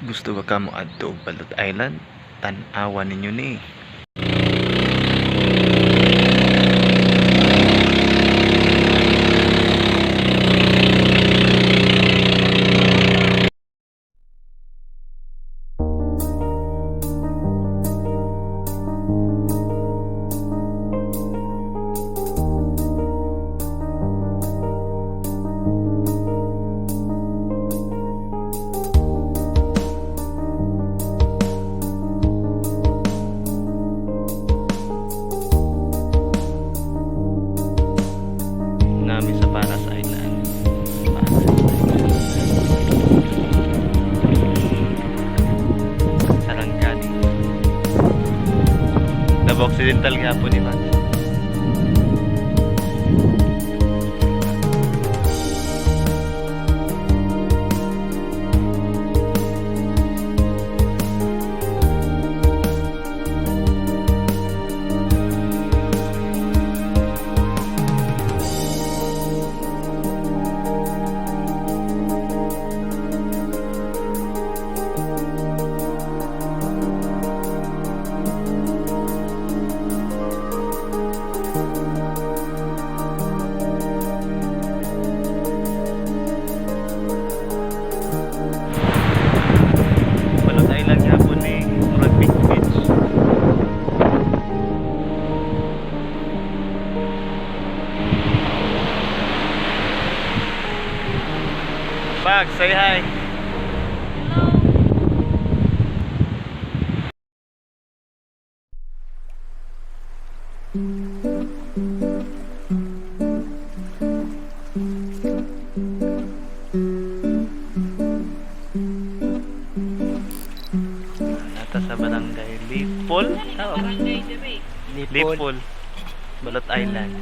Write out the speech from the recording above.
Gusto ba kamo adto og Balut Island? Tan-awa ninyo ni. Nami sa Paras Island. Paras Island. Sarangani. Davao Occidental nga po ni Max. Balut Island nga po ni murag big beach. Pag, say hi. Nata sa barangay Lipol. Tama ba? Barangay dire. Lipol. Balut Island.